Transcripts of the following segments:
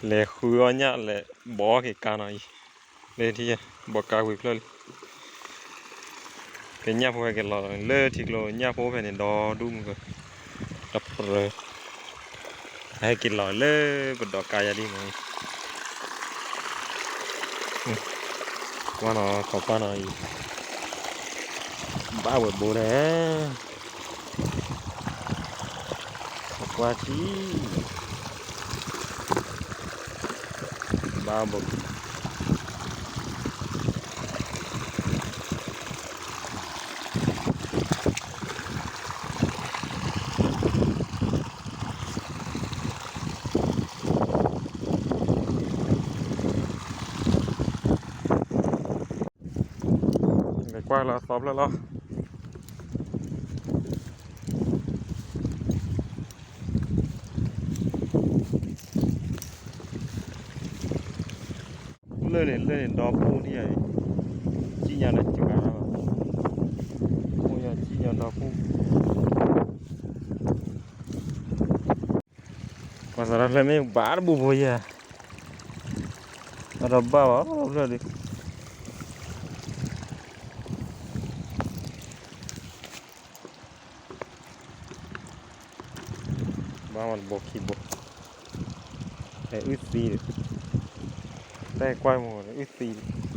လဲၤဃုအီၣ်ညၣ်လဲၤဘီက့ၤကါနီၤအံၤ, လၢထံၣ် ဘီကါဝံၤဖျၢၣ်လံ. ကညၣ်ဖိဟဲက့ၤလီၤလၢထံကျိ ညၣ်ဖိဖဲန့ၣ် ဒီဒူၣ်မုၢ်က, ဒီပြၢ, ဟဲက့ၤလီၤလၢပဒီးကါယၤဒ်မး, ကွၢ်နီၤ ခီကွၢ်နီၤအံၤ, ဘၣ်ဝဲဘိဒဲး ကွၢ်ထံ ဘၣ်ဘိ လဲၤကွၢ်လီၤသီဖျၢၣ်လီၤ. လၢၢ်န့ၣ် လၢၢ်န့ၣ် ဒီပူၣ်န့ၣ်ယၤ, စံၣ်ညီၣ်လၢစှၤလီၤ, အိၣ်ယၤစံၣ်ညီၣ်ဒီပူၣ်, ပှၤသရၣ်ဖျၢၣ်မ့ၢ်ဘၣ်တဘူၣ်ဖိယၤ, အဒီးဘၣ်ဘၣ်ဖျၢၣ်ဒုး ဘၣ်မၤတဘိခံဘိ, အုၣ်သံဒီး, တၢ်ကွၢ်မ့ၢ်အုၣ်သံဒီး, ဘ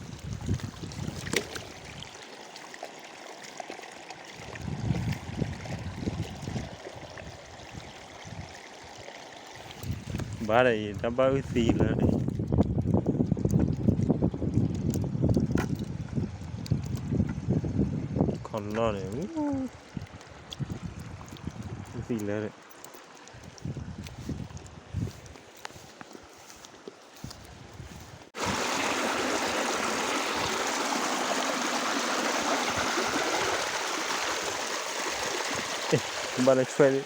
ၣ်ဒီးအံၤ တၢ်ဘၣ်အုၣ်သံလၢန့ၣ်, ခီနီၢ်န့ၣ်, အုၣ်သံလၢန့ၣ် ဘၣ်လၢဆွဲးလံ,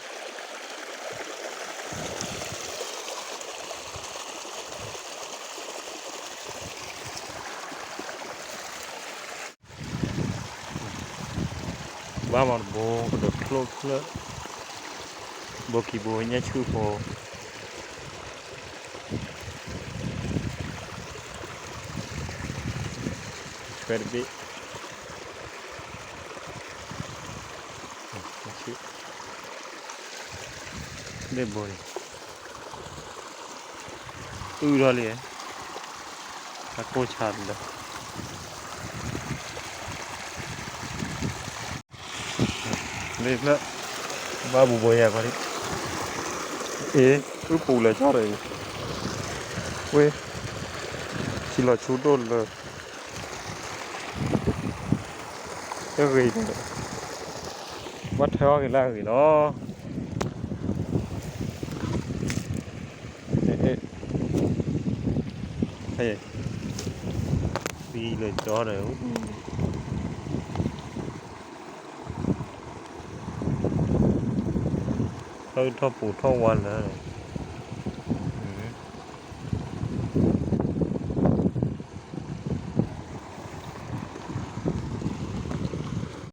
ဘၣ်မၤတဘိကဒီးချိၣ်ဖျၢၣ်, ဘိခံဘိညါဆူဖိ, ဆွဲးတဘ့ၣ် လၢဘိန့ၣ် အုၣ်ထီၣ်လံ, အကိၢ်ဆါလၢ လၢဖျၢၣ်, ဘၣ်ဘူးဘိယၤကွၢ်လံ, အ့ အုၣ်ပူၤလၢာ်ကၠီဒီးအံၤ, ဝ့ၢ်, ထံလီၤဆူဒိၣ်လၢ တဂ့ၤဒီး, ဘၣ်ထွဲအီၣ်က့ၤလၢအဂ့ၤလီၤ. သံလၢာ်ကၠီဒီး, ထီၣ်ထီၣ်ပူၤထီၣ်ဝါလၢာ်